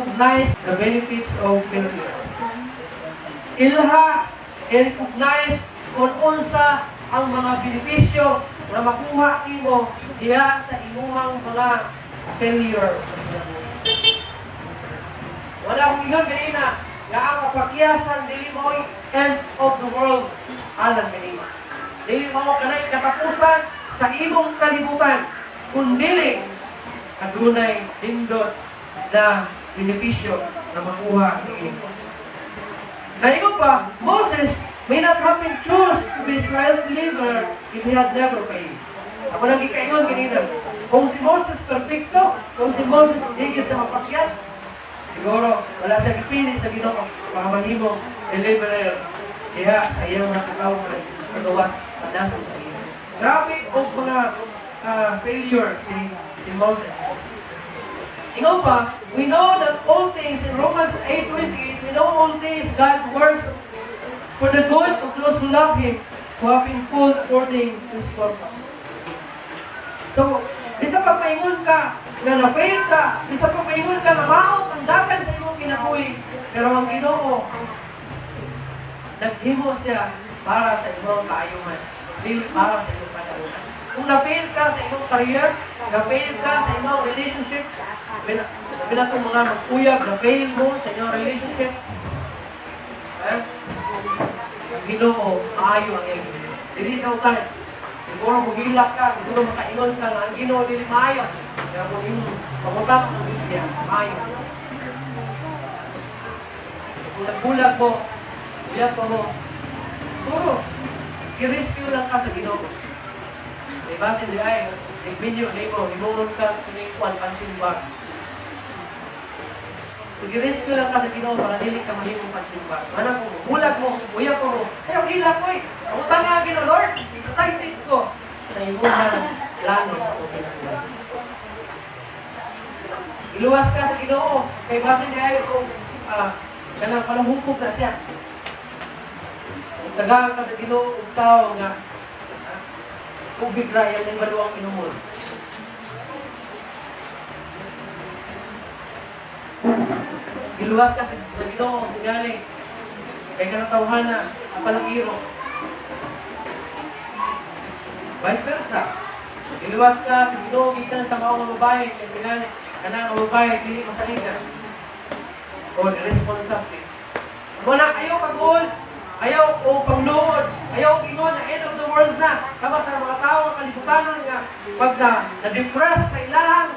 recognize the benefits of failure. Ilha i-recognize kung unsa ang mga benepisyo nga makuha nimo diha sa imuhang mga failure sa kinabuhi. Wala akong ingon ganina nga ang kapakyasan dili mo end of the world alang ganina. Dili mo kanay katapusan sa imong kalibutan, kundili adunay nindot na benepisyo na makuha niini. Naingon pa, Moses may not have been choose to be Israel's deliverer if he had never failed. Ako lang gikaingon ganina. Kung si Moses perfecto, kung si Moses higit sa mapakyas, siguro wala siya gipili sa Ginoo para mahimong deliverer diha sa iyang mga katawhan nga nagawas padasok sa iya. Grabe og mga failure si Moses. Ingon pa, we know that all things, in Romans 8:28, we know all things God works for the good of those who love Him, who have been called according to His purpose. So, bisa pa paingon ka nga na-fail ka, bisa pa paingon ka nga maot ang dagan sa imong kinabuhi, pero ang Ginoo, naghimo siya para sa imong kaayuhan, dili para sa imong kadaunan. Kung na-fail ka sa imong career, na-fail ka sa imong relationship, labi na itong mga mag-uyab, na-fail mo sa inyong relationship, eh? Ang Ginoo, maayo ang iyang Ginoo. Dili ka utan. Siguro muhilak ka, siguro makaingon ka nga ang Ginoo dili maayo. Pero kung imong pangutang ang Biblia, maayo. Kung nagbulag mo, uyab pa mo, siguro, i-rescue lang ka sa Ginoo. Di ba, si ay, nagminyo, nimo, himuron ka, kining kwan, punching bag. I-rescue lang ka sa Ginoo para dili ka mahimong punching bag. Mana ko, bulag mo, uyab mo, ayaw hilak ko eh. Ang utang nga Ginoo, Lord, excited ko sa imong plano sa akong kinabuhi. Iluwas ka sa Ginoo, kay basin niya kung kanang palahukog na siya. Kung tagaan ka sa Ginoo og tao nga tubig ra yan ang baluang inumon. Iluwas ka sa Ginoo tingali kay kanang tawhana ang palangiro. Vice versa. Iluwas ka sa Ginoo gikan sa mao nga babae kay tingali kanang nga babae dili masaligan o irresponsible. Wala ayaw pag-ul, ayaw o pangluod, ayaw ingon na end of the world na. Sama sa mga tao ang kalibutanon nga pag na, na-depress sa ilahang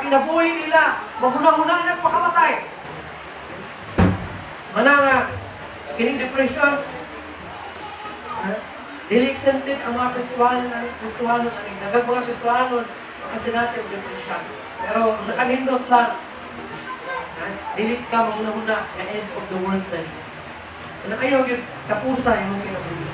kinabuhi nila, maghuna-huna na pakamatay. Mana nga, kining depression, dili exempted ang mga Kristuhanon, ang daghang mga Kristuhanon, kasi natin depression. Pero nakanindot lang, dili ka maghuna-huna na end of the world na niya. Ano ayaw yun, kapusa yung kinabuhi.